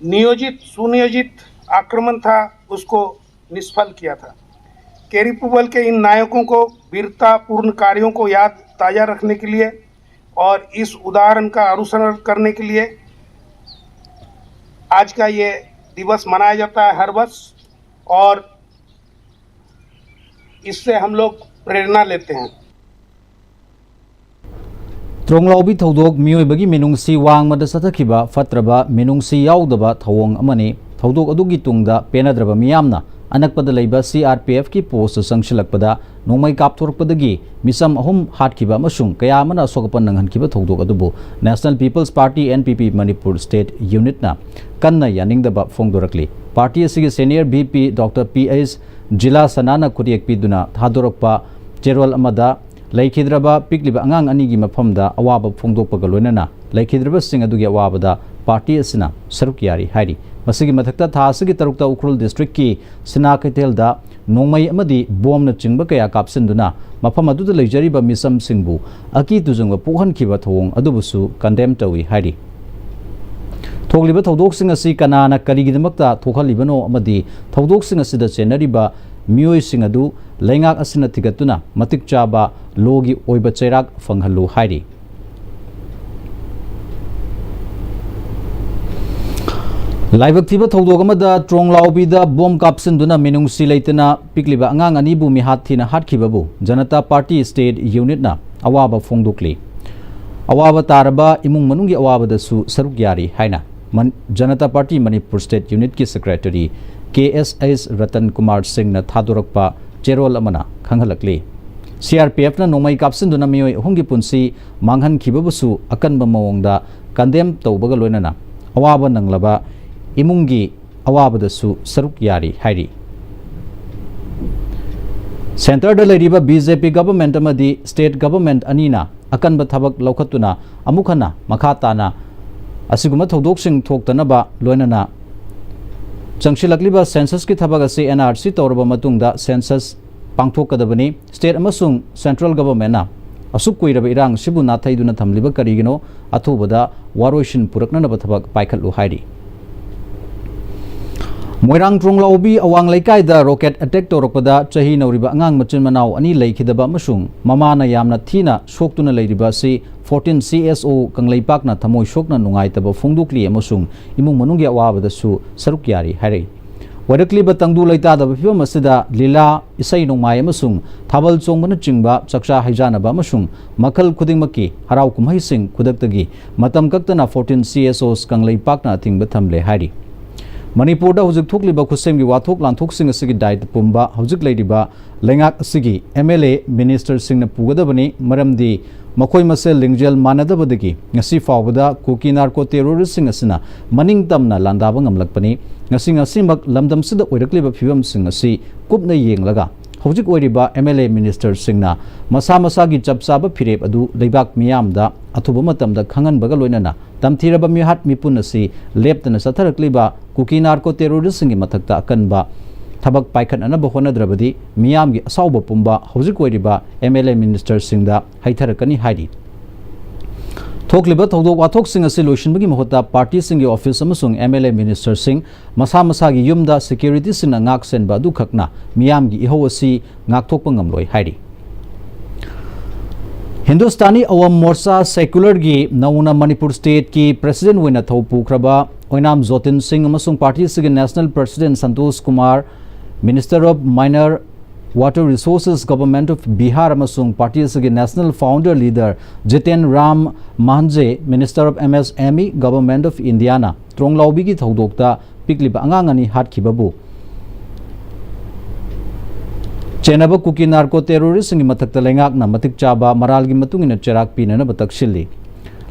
नियोजित, सुनियोजित आक्रमण था, उसको निष्फल किया था। केरी पुबल के इन नायकों को वीरतापूर्ण कार्यों को याद ताज़ा रखने के लिए और इस उदाहरण का अनुसरण करने के लिए आज का ये दिवस मनाया जाता है हर वर्ष, और इससे हम लोग प्रेरणा लेते हैं। ꯇ꯭ꯔꯣꯡꯂꯥꯎꯕꯤ ꯊꯧꯗꯣꯛ ꯃꯤꯑꯣꯏꯕꯒꯤ ꯃꯤꯅꯨꯡꯁꯤ ꯋꯥꯡꯃꯗ ꯆꯠꯊꯈꯤꯕ ꯐꯠꯇ꯭ꯔꯕ ꯃꯤꯅꯨꯡꯁꯤ ꯌꯥꯎꯗꯕ ꯊꯧꯑꯣꯡ ꯑꯃꯅꯤ꯫ ꯊꯧꯗꯣꯛ ꯑꯗꯨꯒꯤ ꯇꯨꯡꯗ ꯄꯦꯟꯅꯗ꯭ꯔꯕ ꯃꯤꯌꯥꯝꯅ ꯑꯅꯛꯄꯗ ꯂꯩꯕ CRPFꯀꯤ ꯄꯣꯁꯇ ꯆꯪꯁꯤꯜꯂꯛꯄꯗ ꯅꯣꯡꯃꯩ ꯀꯥꯞꯊꯣꯔꯛꯄꯗꯒꯤ ꯃꯤꯆꯝ ꯑꯍꯨꯝ ꯍꯥꯠꯈꯤꯕ ꯑꯃꯁꯨꯡ ꯀꯌꯥ ꯑꯃꯅ ꯑꯁꯣꯛ ꯑꯄꯟ ꯅꯪꯍꯟꯈꯤꯕ ꯊꯧꯗꯣꯛ ꯑꯗꯨꯕꯨ National People's Party, NPP, Manipur state ꯌꯨꯅꯤꯠꯅ ꯀꯟꯅ ꯌꯥꯅꯤꯡꯗꯕ ꯐꯣꯡꯗꯣꯔꯛꯂꯤ꯫ ꯄꯥꯔꯇꯤ ꯑꯁꯤꯒꯤ senior VP doctor P H Jila ꯁꯅꯥꯅ ꯈꯨꯠꯌꯦꯛ ꯄꯤꯗꯨꯅ ꯊꯥꯗꯣꯔꯛꯄ ꯆꯦꯔꯣꯜ ꯑꯃꯗ ꯂꯩꯈꯤꯗ꯭ꯔꯕ ꯄꯤꯛꯂꯤꯕ ꯑꯉꯥꯡ ꯑꯅꯤꯒꯤ ꯃꯐꯝꯗ ꯑꯋꯥꯕ ꯐꯣꯡꯗꯣꯛꯄꯒ ꯂꯣꯏꯅꯅ ꯂꯩꯈꯤꯗ꯭ꯔꯕꯁꯤꯡ ꯑꯗꯨꯒꯤ ꯑꯋꯥꯕꯗ ꯄꯥꯔꯇꯤ ꯑꯁꯤꯅ ꯁꯔꯨꯛ ꯌꯥꯔꯤ ꯍꯥꯏꯔꯤ꯫ ꯃꯁꯤꯒꯤ ꯃꯊꯛꯇ ꯊꯥ ꯑꯁꯤꯒꯤ ꯇꯔꯨꯛꯇ ꯎꯈ꯭ꯔꯨꯜ ꯗꯤꯁꯇ꯭ꯔꯤꯛꯀꯤ ꯁꯤꯅꯥ ꯀꯩꯊꯦꯜꯗ ꯅꯣꯡꯃꯩ ꯑꯃꯗꯤ ꯕꯣꯝꯅꯆꯤꯡꯕ ꯀꯌꯥ ꯀꯥꯞꯁꯤꯟꯗꯨꯅ ꯃꯐꯝ ꯑꯗꯨꯗ ꯂꯩꯖꯔꯤꯕ ꯃꯤꯆꯝꯁꯤꯡꯕꯨ ꯑꯀꯤ ꯇꯨꯖꯨꯡꯕ ꯄꯣꯛꯍꯟꯈꯤꯕ ꯊꯧꯑꯣꯡ ꯑꯗꯨꯕꯨꯁꯨ ꯀꯟꯗꯦꯝ ꯇꯧꯏ ꯍꯥꯏꯔꯤ꯫ ꯊꯣꯛꯂꯤꯕ ꯊꯧꯗꯣꯛꯁꯤꯡ ꯑꯁꯤ ꯀꯅꯥꯅ ꯀꯔꯤꯒꯤꯗꯃꯛꯇ ꯊꯣꯛꯍꯜꯂꯤꯕꯅꯣ ꯑꯃꯗꯤ ꯊꯧꯗꯣꯛꯁꯤꯡ ꯑꯁꯤꯗ ꯆꯦꯟꯅꯔꯤꯕ ꯃꯤꯑꯣꯏꯁꯤꯡ ꯑꯗꯨ ꯂꯩꯉꯥꯛ ꯑꯁꯤꯅ ꯊꯤꯒꯠꯇꯨꯅ ꯃꯇꯤꯛ ꯆꯥꯕ ꯂꯣꯒꯤ ꯑꯣꯏꯕ ꯆꯩꯔꯥꯛ ꯐꯪꯍꯜꯂꯨ ꯍꯥꯏꯔꯤ꯫ ꯂꯥꯏꯕꯛ ꯊꯤꯕ ꯊꯧꯗꯣꯛ ꯑꯃꯗ ꯇ꯭ꯔꯣꯡꯂꯥꯎꯕꯤꯗ ꯕꯣꯝ ꯀꯥꯞꯁꯤꯟꯗꯨꯅ ꯃꯤꯅꯨꯡꯁꯤ ꯂꯩꯇꯅ ꯄꯤꯛꯂꯤꯕ ꯑꯉꯥꯡ ꯑꯅꯤꯕꯨ ꯃꯤꯍꯥꯠ ꯊꯤꯅ ꯍꯥꯠꯈꯤꯕꯕꯨ ꯖꯅꯇꯥ ꯄꯥꯔꯇꯤ ꯁ꯭ꯇꯦꯠ ꯌꯨꯅꯤꯠꯅ ꯑꯋꯥꯕ ꯐꯣꯡꯗꯣꯛꯂꯤ꯫ ꯑꯋꯥꯕ ꯇꯥꯔꯕ ꯏꯃꯨꯡ ꯃꯅꯨꯡꯒꯤ ꯑꯋꯥꯕꯗꯁꯨ ꯁꯔꯨꯛ ꯌꯥꯔꯤ ꯍꯥꯏꯅ ꯃꯟ-, Janata party Manipur state ꯌꯨꯅꯤꯠꯀꯤ secretary ꯀꯦ ꯑꯦꯁ ꯑꯩꯆ ꯔꯇꯟ ꯀꯨꯃꯥꯔ ꯁꯤꯡꯅ ꯊꯥꯗꯣꯔꯛꯄ ꯆꯦꯔꯣꯜ ꯑꯃꯅ ꯈꯪꯍꯜꯂꯛꯂꯤ꯫ CRPFꯅ ꯅꯣꯡꯃꯩ ꯀꯥꯞꯁꯤꯟꯗꯨꯅ ꯃꯤꯑꯣꯏ ꯑꯍꯨꯝꯒꯤ ꯄꯨꯟꯁꯤ ꯃꯥꯡꯍꯟꯈꯤꯕꯕꯨꯁꯨ ꯑꯀꯟꯕ ꯃꯑꯣꯡꯗ ꯀꯟꯗꯦꯝ ꯇꯧꯕꯒ ꯂꯣꯏꯅꯅ ꯑꯋꯥꯕ ꯅꯪꯂꯕ ꯏꯃꯨꯡꯒꯤ ꯑꯋꯥꯕꯗꯁꯨ ꯁꯔꯨꯛ ꯌꯥꯔꯤ ꯍꯥꯏꯔꯤ꯫ ꯁꯦꯟꯇꯔꯗ ꯂꯩꯔꯤꯕ BJP ꯒꯚꯔꯟꯃꯦꯟꯠ ꯑꯃꯗꯤ ꯁ꯭ꯇꯦꯠ ꯒꯚꯔꯟꯃꯦꯟꯠ ꯑꯅꯤꯅ ꯑꯀꯟꯕ ꯊꯕꯛ ꯂꯧꯈꯠꯇꯨꯅ ꯑꯃꯨꯛ ꯍꯟꯅ ꯃꯈꯥ ꯇꯥꯅ ꯑꯁꯤꯒꯨꯝꯕ ꯊꯧꯗꯣꯛꯁꯤꯡ ꯊꯣꯛꯇꯅꯕ ꯂꯣꯏꯅꯅ ꯆꯪꯁꯤꯜꯂꯛꯂꯤꯕ ꯁꯦꯟꯁꯁꯀꯤ ꯊꯕꯛ ꯑꯁꯤ NRC ꯇꯧꯔꯕ ꯃꯇꯨꯡꯗ ꯁꯦꯟꯁꯁ ꯄꯥꯡꯊꯣꯛꯀꯗꯕꯅꯤ꯫ ꯁ꯭ꯇꯦꯠ ꯑꯃꯁꯨꯡ ꯁꯦꯟꯇ꯭ꯔꯦꯜ ꯒꯚꯔꯟꯃꯦꯟꯠꯅ ꯑꯁꯨꯛ ꯀꯨꯏꯔꯕ ꯏꯔꯥꯡ ꯑꯁꯤꯕꯨ ꯅꯥꯊꯩꯗꯨꯅ ꯊꯝꯂꯤꯕ ꯀꯔꯤꯒꯤꯅꯣ? ꯑꯊꯨꯕꯗ ꯋꯥꯔꯣꯏꯁꯤꯟ ꯄꯨꯔꯛꯅꯅꯕ ꯊꯕꯛ ꯄꯥꯏꯈꯠꯂꯨ ꯍꯥꯏꯔꯤ꯫ ꯃꯣꯏꯔꯥꯡ ꯇ꯭ꯔꯣꯡꯂꯥꯎꯕꯤ ꯑꯋꯥꯡ ꯂꯩꯀꯥꯏꯗ ꯔꯣꯀꯦꯠ ꯑꯦꯇꯦꯛ ꯇꯧꯔꯛꯄꯗ ꯆꯍꯤ ꯅꯧꯔꯤꯕ ꯑꯉꯥꯡ ꯃꯆꯤꯟ ꯃꯅꯥꯎ ꯑꯅꯤ ꯂꯩꯈꯤꯗꯕ ꯑꯃꯁꯨꯡ ꯃꯃꯥꯅ ꯌꯥꯝꯅ ꯊꯤꯅ ꯁꯣꯛꯇꯨꯅ ꯂꯩꯔꯤꯕ ꯑꯁꯤ ꯐꯣꯔꯇꯤꯟ ꯁꯤ ꯑꯦꯁ ꯑꯣ ꯀꯪꯂꯩꯄꯥꯛꯅ ꯊꯃꯣꯏ ꯁꯣꯛꯅ ꯅꯨꯡꯉꯥꯏꯇꯕ ꯐꯣꯡꯗꯣꯛꯂꯤ ꯑꯃꯁꯨꯡ ꯏꯃꯨꯡ ꯃꯅꯨꯡꯒꯤ ꯑꯋꯥꯕꯗꯁꯨ ꯁꯔꯨꯛ ꯌꯥꯔꯤ ꯍꯥꯏꯔꯛꯏ꯫ ꯑꯣꯏꯔꯛꯂꯤꯕ ꯇꯪꯗꯨ ꯂꯩꯇꯥꯗꯕ ꯐꯤꯕꯝ ꯑꯁꯤꯗ ꯂꯤꯂꯥ, ꯏꯁꯩ ꯅꯣꯡꯃꯥꯏ ꯑꯃꯁꯨꯡ ꯊꯥꯕꯜ ꯆꯣꯡꯕꯅꯆꯤꯡꯕ ꯆꯥꯛꯆꯥ ꯍꯩꯖꯥꯟꯅꯕ ꯑꯃꯁꯨꯡ ꯃꯈꯜ ꯈꯨꯗꯤꯡꯃꯛꯀꯤ ꯍꯔꯥꯎ ꯀꯨꯝꯍꯩꯁꯤꯡ ꯈꯨꯗꯛꯇꯒꯤ ꯃꯇꯝ ꯀꯛꯇꯅ ꯐꯣꯔꯇꯤꯟ ꯁꯤ ꯑꯦꯁ ꯑꯣꯁ ꯀꯪꯂꯩꯄꯥꯛꯅ ꯑꯊꯤꯡꯕ ꯊꯝꯂꯦ ꯍꯥꯏꯔꯤ꯫ ꯃꯅꯤꯄꯨꯔꯗ ꯍꯧꯖꯤꯛ ꯊꯣꯛꯂꯤꯕ ꯈꯨꯠꯁꯦꯝꯒꯤ ꯋꯥꯊꯣꯛ ꯂꯥꯟꯊꯣꯛꯁꯤꯡ ꯑꯁꯤꯒꯤ ꯗꯥꯏꯇ ꯄꯨꯝꯕ ꯍꯧꯖꯤꯛ ꯂꯩꯔꯤꯕ ꯂꯩꯉꯥꯛ ꯑꯁꯤꯒꯤ ꯑꯦꯝ ꯑꯦꯜ ꯑꯦ, ꯃꯤꯅꯤꯁꯇꯔꯁꯤꯡꯅ ꯄꯨꯒꯗꯕꯅꯤ, ꯃꯔꯝꯗꯤ ꯃꯈꯣꯏ ꯃꯁꯦꯜ ꯂꯤꯡꯖꯦꯜ ꯃꯥꯟꯅꯗꯕꯗꯒꯤ ꯉꯁꯤ ꯐꯥꯎꯕꯗ ꯀꯨꯀꯤ ꯅꯥꯔꯀꯣ ꯇꯦꯔꯣꯔꯤꯁꯁꯤꯡ ꯑꯁꯤꯅ ꯃꯅꯤꯡ ꯇꯝꯅ ꯂꯥꯟꯗꯥꯕ ꯉꯝꯂꯛꯄꯅꯤ꯫ ꯉꯁꯤ ꯉꯁꯤꯃꯛ ꯂꯝꯗꯝꯁꯤꯗ ꯑꯣꯏꯔꯛꯂꯤꯕ ꯐꯤꯕꯝꯁꯤꯡ ꯑꯁꯤ ꯀꯨꯞꯅ ꯌꯦꯡꯂꯒ ꯍꯧꯖꯤꯛ ꯑꯣꯏꯔꯤꯕ ꯑꯦꯝ ꯑꯦꯜ ꯑꯦ, ꯃꯤꯅꯤꯁꯇꯔꯁꯤꯡꯅ ꯃꯁꯥ ꯃꯁꯥꯒꯤ ꯆꯞ ꯆꯥꯕ ꯐꯤꯔꯦꯞ ꯑꯗꯨ ꯂꯩꯕꯥꯛ ꯃꯤꯌꯥꯝꯗ ꯑꯊꯨꯕ ꯃꯇꯝꯗ ꯈꯪꯍꯟꯕꯒ ꯂꯣꯏꯅꯅ ꯇꯝꯊꯤꯔꯕ ꯃꯤꯍꯥꯠ ꯃꯤꯄꯨꯟ ꯑꯁꯤ ꯂꯦꯞꯇꯅ ꯆꯠꯊꯔꯛꯂꯤꯕ ꯀꯨꯀꯤ ꯅꯥꯔꯀꯣ ꯇꯦꯔꯣꯔꯤꯁꯁꯤꯡꯒꯤ ꯃꯊꯛꯇ ꯑꯀꯟꯕ ꯊꯕꯛ ꯄꯥꯏꯈꯠꯅꯅꯕ ꯍꯣꯠꯅꯗ꯭ꯔꯕꯗꯤ ꯃꯤꯌꯥꯝꯒꯤ ꯑꯁꯥꯎꯕ ꯄꯨꯝꯕ ꯍꯧꯖꯤꯛ ꯑꯣꯏꯔꯤꯕ ꯑꯦꯝ ꯑꯦꯜ ꯑꯦ, ꯃꯤꯅꯤꯁꯇꯔꯁꯤꯡꯗ ꯍꯩꯊꯔꯛꯀꯅꯤ ꯍꯥꯏꯔꯤ꯫ ꯊꯣꯛꯂꯤꯕ ꯊꯧꯗꯣꯛ ꯋꯥꯊꯣꯛꯁꯤꯡ ꯑꯁꯤ ꯂꯣꯏꯁꯤꯟꯕꯒꯤ ꯃꯍꯨꯠꯇ ꯄꯥꯔꯇꯤꯁꯤꯡꯒꯤ ꯑꯣꯐꯤꯁ ꯑꯃꯁꯨꯡ ꯑꯦꯝ ꯑꯦꯜ ꯑꯦ, ꯃꯤꯅꯤꯁꯇꯔꯁꯤꯡ ꯃꯁꯥ ꯃꯁꯥꯒꯤ ꯌꯨꯝꯗ ꯁꯦꯀ꯭ꯌꯨꯔꯤꯇꯤꯁꯤꯡꯅ ꯉꯥꯛ ꯁꯦꯟꯕ ꯑꯗꯨꯈꯛꯅ ꯃꯤꯌꯥꯝꯒꯤ ꯏꯍꯧ ꯑꯁꯤ ꯉꯥꯛꯊꯣꯛꯄ ꯉꯝꯂꯣꯏ ꯍꯥꯏꯔꯤ꯫ ꯍꯤꯟꯗꯨꯁꯇꯥꯅꯤ ꯑꯋꯥꯝ ꯃꯣꯔꯆꯥ ꯁꯦꯀ꯭ꯌꯨꯂꯔꯒꯤ ꯅꯧꯅ ꯃꯅꯤꯄꯨꯔ ꯁ꯭ꯇꯦꯠꯀꯤ ꯄ꯭ꯔꯦꯁꯤꯗꯦꯟꯠ ꯑꯣꯏꯅ ꯊꯧ ꯄꯨꯈ꯭ꯔꯕ ꯑꯣꯏꯅꯥꯝ ꯖꯣꯇꯤꯟ ꯁꯤꯡ ꯑꯃꯁꯨꯡ ꯄꯥꯔꯇꯤ ꯑꯁꯤꯒꯤ national president Santosh Kumar, Minister of Minor Water Resources, Government of Bihar, ꯑꯃꯁꯨꯡ ꯄꯥꯔꯇꯤ ꯑꯁꯤꯒꯤ national founder leader Jiten Ram Manjhi, Minister of M S M E, Government of Indiaꯅ ꯇ꯭ꯔꯣꯡꯂꯥꯎꯕꯤꯒꯤ ꯊꯧꯗꯣꯛꯇ ꯄꯤꯛꯂꯤꯕ ꯑꯉꯥꯡ ꯑꯅꯤ ꯍꯥꯠꯈꯤꯕꯕꯨ ꯆꯦꯟꯅꯕ ꯀꯨꯀꯤ ꯅꯥꯔꯀꯣ ꯇꯦꯔꯣꯔꯤꯁꯁꯤꯡꯒꯤ ꯃꯊꯛꯇ ꯂꯩꯉꯥꯛꯅ ꯃꯇꯤꯛ ꯆꯥꯕ ꯃꯔꯥꯜꯒꯤ ꯃꯇꯨꯡ ꯏꯟꯅ ꯆꯩꯔꯥꯛ ꯄꯤꯅꯅꯕ ꯇꯛꯁꯤꯜꯂꯤ꯫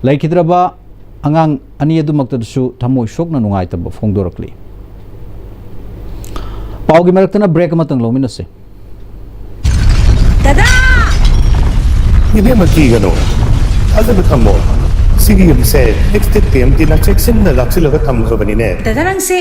ꯂꯩꯈꯤꯗ꯭ꯔꯕ ꯑꯉꯥꯡ ꯑꯅꯤ ꯑꯗꯨꯃꯛꯇꯗꯁꯨ ꯊꯃꯣꯏ ꯁꯣꯛꯅ ꯅꯨꯡꯉꯥꯏꯇꯕ ꯐꯣꯡꯗꯣꯔꯛꯂꯤ꯫ ꯄꯥꯎꯒꯤ ꯃꯔꯛꯇꯅ ꯕ꯭ꯔꯦꯛ ꯑꯃꯇꯪ ꯂꯧꯃꯤꯟꯅꯁꯤ꯫ ꯗꯗꯥ! ꯏꯕꯦꯝꯃ, ꯀꯤꯒꯅꯨ꯫ ꯊꯥꯖꯕ ꯊꯝꯃꯣ꯫ ꯁꯤꯒꯤ ꯌꯨꯝꯁꯦ ꯑꯦꯛꯁ ꯇꯤꯝꯇꯤꯅ ꯆꯦꯛꯁꯤꯟꯅ ꯂꯥꯛꯁꯤꯜꯂꯒ ꯊꯝꯈ꯭ꯔꯕꯅꯤꯅꯦ꯫ ꯗꯗꯥ, ꯅꯪꯁꯦ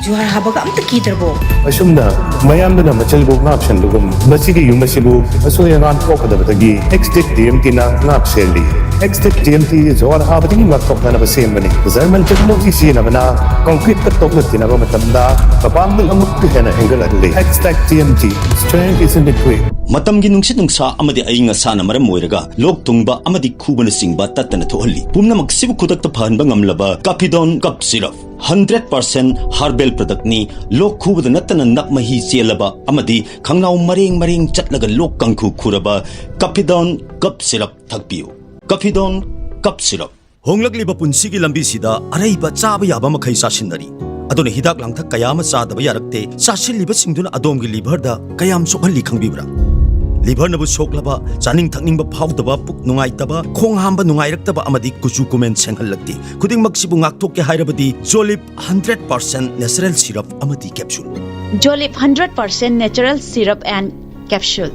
ꯖꯨꯍꯥꯔ ꯍꯥꯕꯒ ꯑꯝꯇ ꯀꯤꯗ꯭ꯔꯕꯣ? ꯑꯁꯨꯝꯅ ꯃꯌꯥꯝꯗꯨꯅ ꯃꯆꯜꯕꯨ ꯉꯥꯛ ꯁꯦꯟꯕꯒꯨꯝ ꯃꯁꯤꯒꯤ ꯌꯨꯝ ꯑꯁꯤꯕꯨ ꯑꯁꯣꯏ ꯑꯉꯥꯝ ꯊꯣꯛꯀꯗꯕꯗꯒꯤ ꯑꯦꯛꯁꯇꯦꯛ ꯇꯤ ꯑꯦꯝ ꯇꯤꯅ ꯉꯥꯛ ꯁꯦꯜꯂꯤ꯫ ꯑꯦꯛꯁꯇꯦꯛ ꯇꯤ ꯑꯦꯝ ꯇꯤ ꯖꯨꯍꯥꯔ ꯍꯥꯕꯗꯒꯤ ꯉꯥꯛꯊꯣꯛꯅꯅꯕ ꯁꯦꯝꯕꯅꯤ꯫ ꯖꯔꯃꯟ ꯇꯦꯛꯅꯣꯂꯣꯖꯤ ꯁꯤꯖꯤꯟꯅꯕꯅ ꯀꯪꯀ꯭ꯔꯤꯠꯇ ꯇꯣꯛꯅ ꯇꯤꯟꯅꯕ ꯃꯇꯝꯗ ꯃꯄꯥꯡꯒꯜ ꯑꯃꯨꯛꯀ ꯍꯦꯟꯅ ꯍꯦꯟꯒꯠꯍꯜꯂꯤ꯫ ꯑꯦꯛꯁꯇꯦꯛ T M T, strength is in the grit꯫ ꯃꯇꯝꯒꯤ ꯅꯨꯡꯁꯤꯠ ꯅꯨꯡꯁꯥ ꯑꯃꯗꯤ ꯑꯏꯪ ꯑꯁꯥꯅ ꯃꯔꯝ ꯑꯣꯏꯔꯒ ꯂꯣꯛ ꯊꯨꯡꯕ ꯑꯃꯗꯤ ꯈꯨꯕꯅꯆꯤꯡꯕ ꯇꯠꯇꯅ ꯊꯣꯛꯍꯜꯂꯤ꯫ ꯄꯨꯝꯅꯃꯛꯁꯤꯕꯨ ꯈꯨꯗꯛꯇ ꯐꯍꯟꯕ ꯉꯝꯂꯕ ꯀꯥꯐꯤꯗꯣꯟ ꯀꯞ ꯁꯤꯔꯞ, ꯍꯟꯗ꯭ꯔꯦꯠ ꯄꯥꯔꯁꯦꯟ ꯍꯥꯔꯕꯦꯜ ꯄ꯭ꯔꯗꯛꯅꯤ꯫ ꯂꯣꯛ ꯈꯨꯕꯗ ꯅꯠꯇꯅ ꯅꯞ ꯃꯍꯤ ꯆꯦꯜꯂꯕ ꯑꯃꯗꯤ ꯈꯪꯅꯥꯎ ꯃꯔꯦꯡ ꯃꯔꯦꯡ ꯆꯠꯂꯒ ꯂꯣꯛ ꯀꯥꯡꯈꯨ ꯈꯨꯔꯕ ꯀꯥꯐꯤꯗꯣꯟ ꯀꯞ ꯁꯤꯔꯞ ꯊꯛꯄꯤꯌꯨ꯫ ꯀꯥꯐꯤꯗꯣꯟ ꯀꯞ ꯁꯤꯔꯞ꯫ ꯍꯣꯡꯂꯛꯂꯤꯕ ꯄꯨꯟꯁꯤꯒꯤ ꯂꯝꯕꯤꯁꯤꯗ ꯑꯔꯩꯕ ꯆꯥꯕ ꯌꯥꯕ ꯃꯈꯩ ꯆꯥꯁꯤꯟꯅꯔꯤ꯫ ꯑꯗꯨꯅ ꯍꯤꯗꯥꯛ ꯂꯥꯡꯊꯛ ꯀꯌꯥ ꯑꯃ ꯆꯥꯗꯕ ꯌꯥꯔꯛꯇꯦ꯫ ꯆꯥꯁꯤꯜꯂꯤꯕꯁꯤꯡꯗꯨꯅ ꯑꯗꯣꯝꯒꯤ ꯂꯤꯚꯔꯗ ꯀꯌꯥꯝ ꯁꯣꯛꯍꯜꯂꯤ ꯈꯪꯕꯤꯕ꯭ꯔꯥ? ꯂꯤꯚꯔꯅꯕꯨ ꯁꯣꯛꯂꯕ, ꯆꯥꯅꯤꯡ ꯊꯛꯅꯤꯡꯕ ꯐꯥꯎꯗꯕ, ꯄꯨꯛ ꯅꯨꯡꯉꯥꯏꯇꯕ, ꯈꯣꯡ ꯍꯥꯝꯕ ꯅꯨꯡꯉꯥꯏꯔꯛꯇꯕ ꯑꯃꯗꯤ ꯀꯨꯆꯨ ꯀꯨꯃꯦꯟ ꯁꯦꯡꯍꯜꯂꯛꯇꯦ꯫ ꯈꯨꯗꯤꯡꯃꯛꯁꯤꯕꯨ ꯉꯥꯛꯊꯣꯛꯀꯦ ꯍꯥꯏꯔꯕꯗꯤ ꯖꯣꯂꯤꯞ ꯍꯟꯗ꯭ꯔꯦꯠ ꯄꯥꯔꯁꯦꯟ ꯅꯦꯆꯔꯦꯜ ꯁꯤꯔꯞ ꯑꯃꯗꯤ capsule. Jolip hundred percent natural syrup and capsule.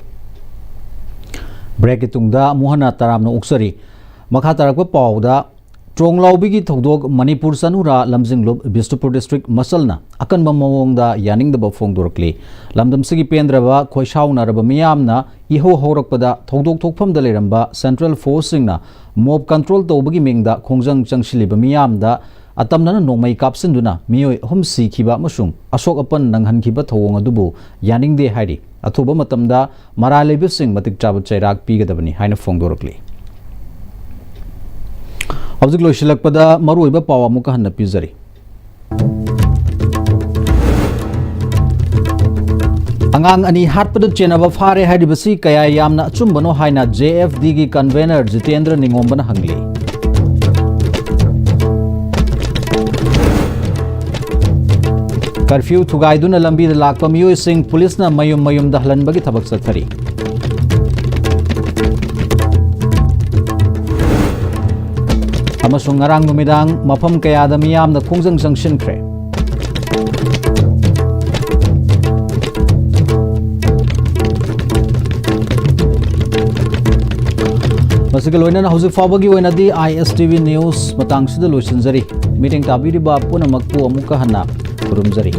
ꯕ꯭ꯔꯦꯛꯀꯤ ꯇꯨꯡꯗ ꯑꯃꯨꯛ ꯍꯟꯅ ꯇꯔꯥꯝꯅ ꯑꯣꯛꯆꯔꯤ꯫ ꯃꯈꯥ ꯇꯥꯔꯛꯄ ꯄꯥꯎꯗ, ꯇ꯭ꯔꯣꯡꯂꯥꯎꯕꯤꯒꯤ ꯊꯧꯗꯣꯛ꯫ ꯃꯅꯤꯄꯨꯔ ꯆꯅꯨꯔꯥ ꯂꯝꯖꯤꯡꯂꯨꯞ ꯕꯤꯁꯅꯨꯄꯨꯔ ꯗꯤꯁꯇ꯭ꯔꯤꯛ ꯃꯁꯜꯅ ꯑꯀꯟꯕ ꯃꯑꯣꯡꯗ ꯌꯥꯅꯤꯡꯗꯕ ꯐꯣꯡꯗꯣꯔꯛꯂꯤ꯫ ꯂꯝꯗꯝꯁꯤꯒꯤ ꯄꯦꯟꯗ꯭ꯔꯕ ꯈꯣꯏꯁꯥꯎꯅꯔꯕ ꯃꯤꯌꯥꯝꯅ ꯏꯍꯧ ꯍꯧꯔꯛꯄꯗ ꯊꯧꯗꯣꯛ ꯊꯣꯛꯐꯝꯗ ꯂꯩꯔꯝꯕ ꯁꯦꯟꯇ꯭ꯔꯦꯜ ꯐꯣꯔꯁꯁꯤꯡꯅ ꯃꯣꯕ ꯀꯟꯇ꯭ꯔꯣꯜ ꯇꯧꯕꯒꯤ ꯃꯤꯡꯗ ꯈꯣꯡꯖꯪ ꯆꯪꯁꯤꯜꯂꯤꯕ ꯃꯤꯌꯥꯝꯗ ꯑꯇꯝꯅꯅ ꯅꯣꯡꯃꯩ ꯀꯥꯞꯁꯤꯟꯗꯨꯅ ꯃꯤꯑꯣꯏ ꯑꯍꯨꯝ ꯁꯤꯈꯤꯕ ꯑꯃꯁꯨꯡ ꯑꯁꯣꯛ ꯑꯄꯟ ꯅꯪꯍꯟꯈꯤꯕ ꯊꯧꯑꯣꯡ ꯑꯗꯨꯕꯨ ꯌꯥꯅꯤꯡꯗꯦ ꯍꯥꯏꯔꯤ꯫ ꯑꯊꯨꯕ ꯃꯇꯝꯗ ꯃꯔꯥꯜ ꯂꯩꯕꯁꯤꯡ ꯃꯇꯤꯛ ꯆꯥꯕ ꯆꯩꯔꯥꯛ ꯄꯤꯒꯗꯕꯅꯤ ꯍꯥꯏꯅ ꯐꯣꯡꯗꯣꯔꯛꯂꯤ꯫ ꯍꯧꯖꯤꯛ ꯂꯣꯏꯁꯤꯜꯂꯛꯄꯗ ꯃꯔꯨꯑꯣꯏꯕ ꯄꯥꯎ ꯑꯃꯨꯛꯀ ꯍꯟꯅ ꯄꯤꯖꯔꯤ꯫ ꯑꯉꯥꯡ ꯑꯅꯤ ꯍꯥꯠꯄꯗ ꯆꯦꯟꯅꯕ ꯐꯥꯔꯦ ꯍꯥꯏꯔꯤꯕꯁꯤ ꯀꯌꯥ ꯌꯥꯝꯅ ꯑꯆꯨꯝꯕꯅꯣ ꯍꯥꯏꯅ ꯖꯦ ꯑꯦꯐ ꯗꯤꯒꯤ ꯀꯟꯚꯦꯅꯔ ꯖꯤꯇꯦꯟꯗ꯭ꯔ ꯅꯤꯉꯣꯝꯕꯅ ꯍꯪꯂꯤ꯫ ꯀꯔꯐ꯭ꯌꯨ ꯊꯨꯒꯥꯏꯗꯨꯅ ꯂꯝꯕꯤꯗ ꯂꯥꯛꯄ ꯃꯤꯑꯣꯏꯁꯤꯡ ꯄꯨꯂꯤꯁꯅ ꯃꯌꯨꯝ ꯃꯌꯨꯝꯗ ꯍꯜꯍꯟꯕꯒꯤ ꯊꯕꯛ ꯆꯠꯊꯔꯤ꯫ ꯑꯃꯁꯨꯡ ꯉꯔꯥꯡ ꯅꯨꯃꯤꯗꯥꯡ ꯃꯐꯝ ꯀꯌꯥꯗ ꯃꯤꯌꯥꯝꯅ ꯈꯣꯡꯖꯪ ꯆꯪꯁꯤꯟꯈ꯭ꯔꯦ꯫ ꯃꯁꯤꯒ ꯂꯣꯏꯅꯅ ꯍꯧꯖꯤꯛ ꯐꯥꯎꯕꯒꯤ ꯑꯣꯏꯅꯗꯤ ꯑꯥꯏ ꯑꯦꯁ ꯇꯤ ꯚꯤ ꯅ꯭ꯌꯨꯁ ꯃꯇꯥꯡꯁꯤꯗ ꯂꯣꯏꯁꯤꯟꯖꯔꯤ꯫ ꯃꯤꯠꯌꯦꯡ ꯇꯥꯕꯤꯔꯤꯕ ꯄꯨꯝꯅꯃꯛꯄꯨ ꯑꯃꯨꯛꯀ ꯍꯟꯅ ꯈꯨꯔꯨꯝꯖꯔꯤ꯫